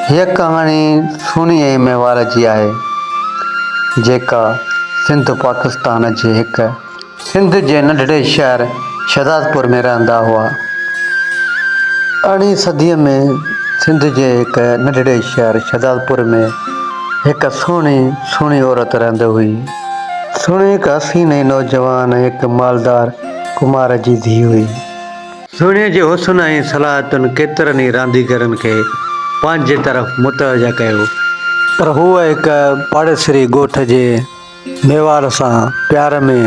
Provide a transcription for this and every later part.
هيء ڪهاڻي سهڻي ۽ مهوار جي آهي، جيڪا سنڌ پاڪستان جي هڪ سنڌ جي ننڍڙي شهر شهدادپور ۾ رهندا هئا. ارڙهين صديء ۾ سنڌ جي هڪ ننڍڙي شهر شهدادپور ۾ هڪ سهڻي سهڻي عورت رهندي هئي. سهڻي هڪ حسين ۽ نوجوان ۽ هڪ مالدار ڪمار جي ڌيء هئي. سهڻيء جي حسن ۽ صلاحيتن ڪيترن ئي رانديگرن کي پنهنجي طرف متوجه ڪيو. پر هوء هڪ پاڙيسري ڳوٺ جي ميوار سان پيار ۾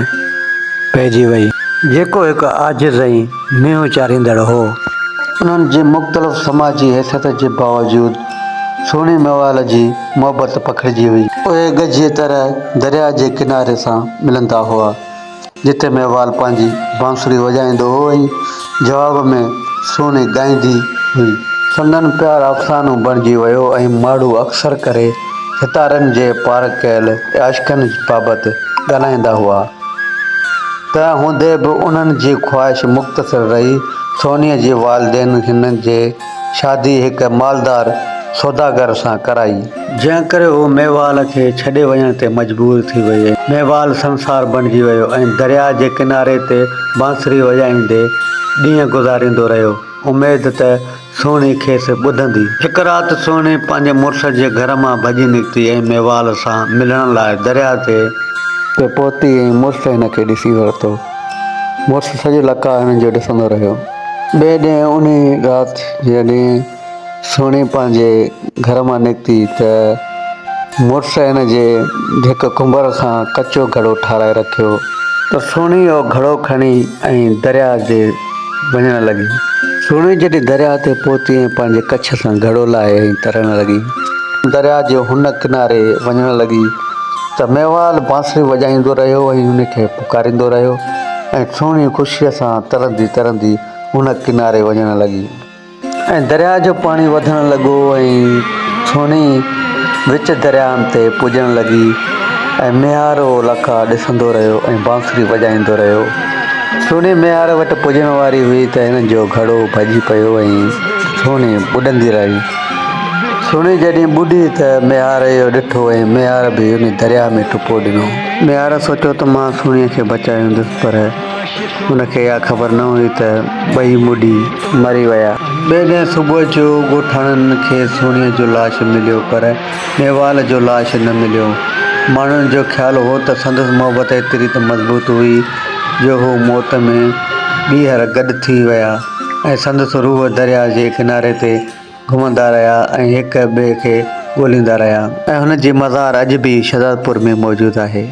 پئجي وئي. جيڪو هڪ عاجز ۽ مينهن چاريندڙ هو. انهن جي مختلف سماجي حيثيت جي باوجود سهڻي ميوال جي محبت پکڙجي وئي. اهي ڳجهيء طرح درياء جي ڪناري سان ملندا هئا. جتي مهوال پنهنجي بانسري وڄائيندو هو ۽ جواب ۾ سهڻي ڳائيندي هئي. سندن پيار افسانو بڻجي ويو ۽ ماڻهو اڪثر ڪري ستارن جي پار ڪيل عاشقن بابت ڳالهائيندا هئا. تنهن هوندي به انهن جي خواهش مختصر رهي. سهڻيء جي والدين هن جي شادي هڪ مالدار سوداگر سان ڪرائي. جنهن ڪري هوء ميوال کي ڇڏي وڃڻ تي مجبور ٿي وئي. ميوال سنسار بڻجي ويو ۽ درياء جي ڪناري تي بانسري وڄائيندي ڏينهن گذاريندو رهيو. اميد ته سهڻي کيس ٻڌندي. هڪ رات سهڻي پنهنجي مڙس جي گهر مان ڀڄي نڪتي ۽ ميوال سان ملڻ لاء درياء تي. تي پهتي ۽ مڙس هن کي ڏسي ورتو. مڙس سڄو لقاء هن جو ڏسندو رهيو. ٻئي ڏينهن انهي رات جڏهن. سهڻي پنهنجي گهر مان نڪتي ته مڙس هن جي هڪ ڪنڀر کان ڪچو گهڙو ٺاهرائي رکيو. ته سهڻي اهو گهڙو کڻي ۽ درياهه تي وڃڻ لڳي. سهڻي جڏهن درياهه تي پهتي ۽ پنهنجي ڪڇ سان گهڙو لاهي ۽ ترڻ لڳي. درياهه جي هن ڪناري وڃڻ لڳي ته ميوال بانسري وڄائيندو رهيو ۽ هن کي پڪاريندو رهيو ۽ سهڻي خوشيء سان ترندي ترندي هن ڪناري وڃڻ لڳي. ۽ درياء جو پاڻي وڌڻ لڳو ۽ ڇوڻي وچ درياهن تي پڄڻ لڳي ۽ ميهار اهو لقاء ڏسندو رهيو ۽ بانسري وڄائيندو رهيو. سهڻي ميهار وٽ پڄڻ واري هئي ته هن جو گهڙو ڀڄي پيو ۽ سهڻي ٻڏندي رهي. سهڻي جڏهن ٻڏي ته ميهار اهو ڏٺو ۽ ميهار به ان درياء ۾ ٽپو ڏنو. ميهار سوچيو ته مان سهڻيء کي بچائيندس پر هن کي اها خبر نه هئي ته ٻئي ٻڏي مري ويا. ٻئي ڏينهن صبح جو ڳوٺاڻن کي سهڻيء جو لاش مليو پر ميوال جو لاش نه مليو. ماڻهن جو خيال هو ته سندس محبت ايتري ته مضبوط هئي جو هو موت ۾ ٻيهر گڏ ٿي ويا ۽ سندس روح درياء جي ڪناري تي گهمندا رهيا ۽ هڪ ٻئي کي ڳوليندا رهيا. ۽ هن جي مزار اڄ به شهدادپور ۾ موجود آهي.